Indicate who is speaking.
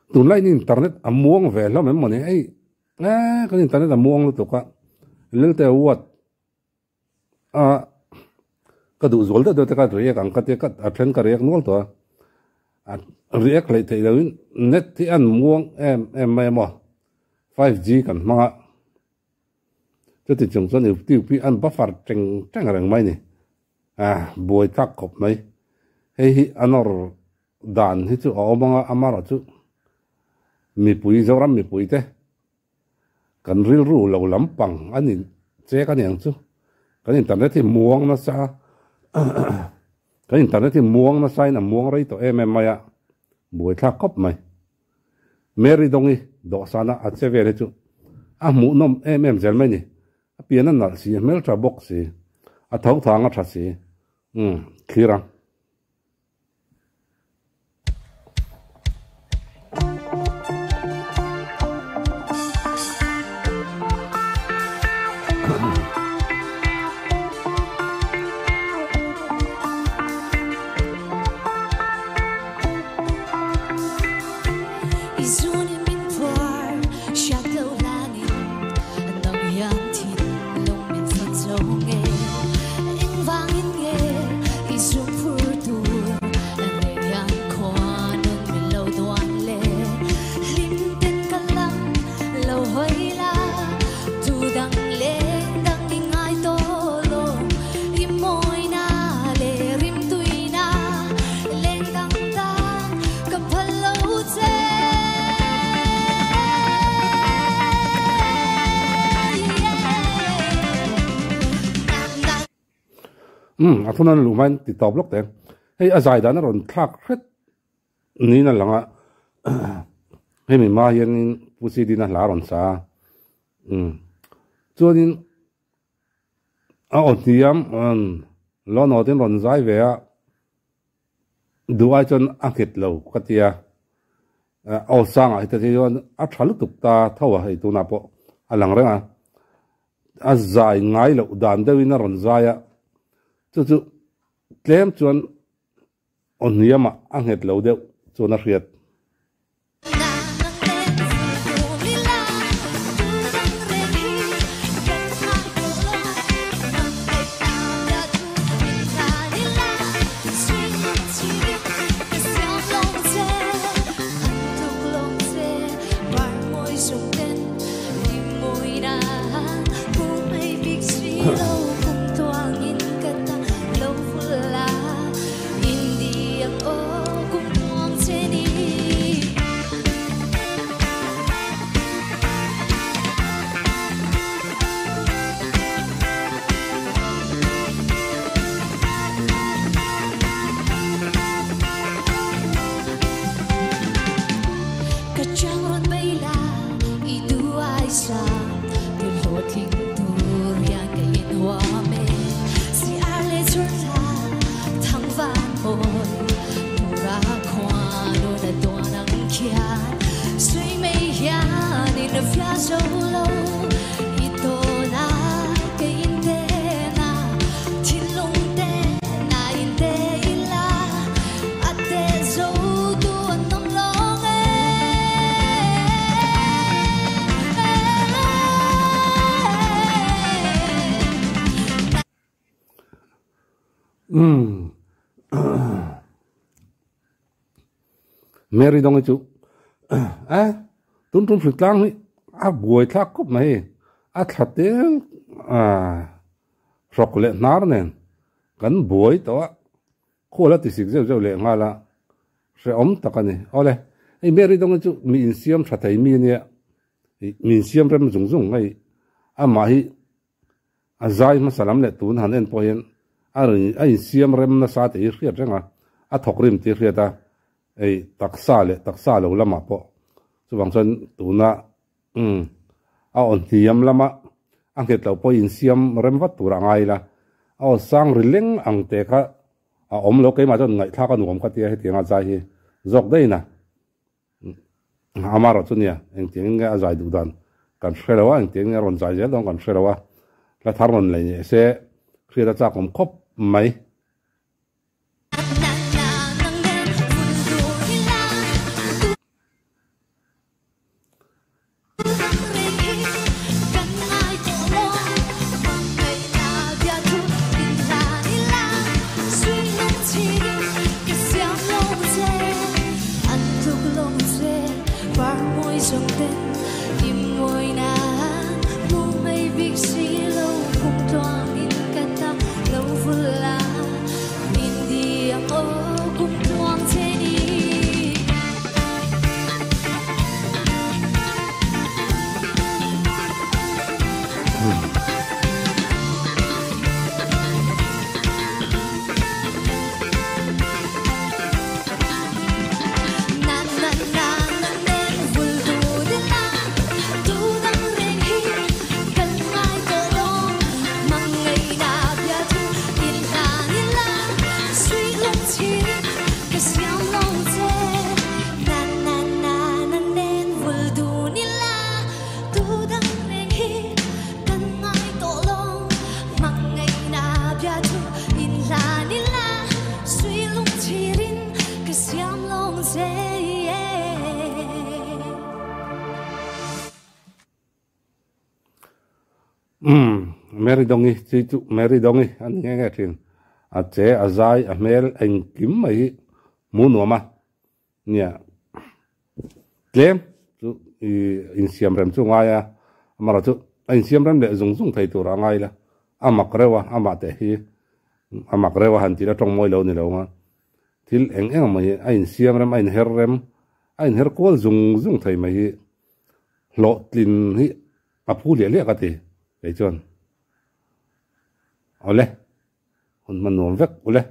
Speaker 1: Tunlai in internet a muang ve hlawm em mawni hei eh kan internet a muang lutuk a Lelte watt a ka duh zual deuh deuh te ka react ang ka tia ka a then ka react nual tawh a a react hleih theih loh in net hi an muang em em mai a maw 5G kan hmang a chuti chung chuan youtube hi an buffer teng teng reng mai a ni ah buai tlak khawp mai hei hi a nawr dan hi chu a awm ang a amaherawh chu mipui Zoram mipui te. Kan rilru lo lampang a ni chek a niang chu. Kan internet hi muang nasa kan internet hi muang nasa in a muang rei tawh em em mai a, buaithlak khawp mai. Mary Dongi dawhsana a che vel hi chu a hmuhnawm em em zel mai ni. A pian a nalh si, a hmeltha bawk si, a tho thang a tha si. Umm, thlir ang. Umm a thuna luh hmain ti tawp lawk teh hei a zai dan a rawn thlak hret niin a lang a hemi hma hianin Pu Sidina hla a rawn sa a umm chuanin a aw hniam lawn aw ten rawn zai ve a duh ai chuan a nghet lo ka tia aw sangah hi te chuan a tha lutuk ta tho a hei tunah pawh a lang reng a. A zai ngai loh dan deuhin a rawn zai a, chu chu tlem chuan aw hniamah a nghet lo deuh chuan a hriat. Umm Mary dawng hi chu eh tun tum hri tlang hi a buai thlak khawp mai a thla tel ah hrawk leh hnar nen kan buai tawh a khual a ti sik zeuh zeuh leh nghal a hrehawm tak a ni awle hei Mary dawng hi chu mi insiam tha thei mi ania mi insiam rem zung zung hei amah hi A zai hmasa lam leh tun han en pawh hian a a insiam rem nasa tih hi hriat reng a, a thawk rim tih hriat a, ei taksa leh taksa lo lamah pawh chuvang chuan tuna umm a aw hniam lama a nghet loh pawh insiam rem vat tur a ngai ila, a aw sang ri leng ang te kha a awm lo keimah chuan ngaihthlak a nuam ka tia hetianga zai hi zawk daih na. Amaherawh chu nia, engtiangin nge a zai duh dan kan hre lo a, engtiangin nge a rawn zai zel dawn kan hre lo a, hla thar rawn lei leh se hriat a chak awm khawp mai. Umm Mary Dongi chi chu Mary Dongi a ni nghe nghe thin. A che, a zai, a hmel engkim mai hi hmuh nuam a nia. Tlem chu i insiam rem chu ngai a, amaherawh chu a insiam rem leh zung zung thei tur a ngai la. A mak reuh a, amah teh hi a mak reuh a han tih la tawng mawi lo ni lo ang a. Thil eng eng mai hi a insiam rem, a inher rem, a inher kual zung zung thei mai hi hlawhtlin hi a phu liah liah ka ti kei chuan. Awle, hun hman nuam vek ule.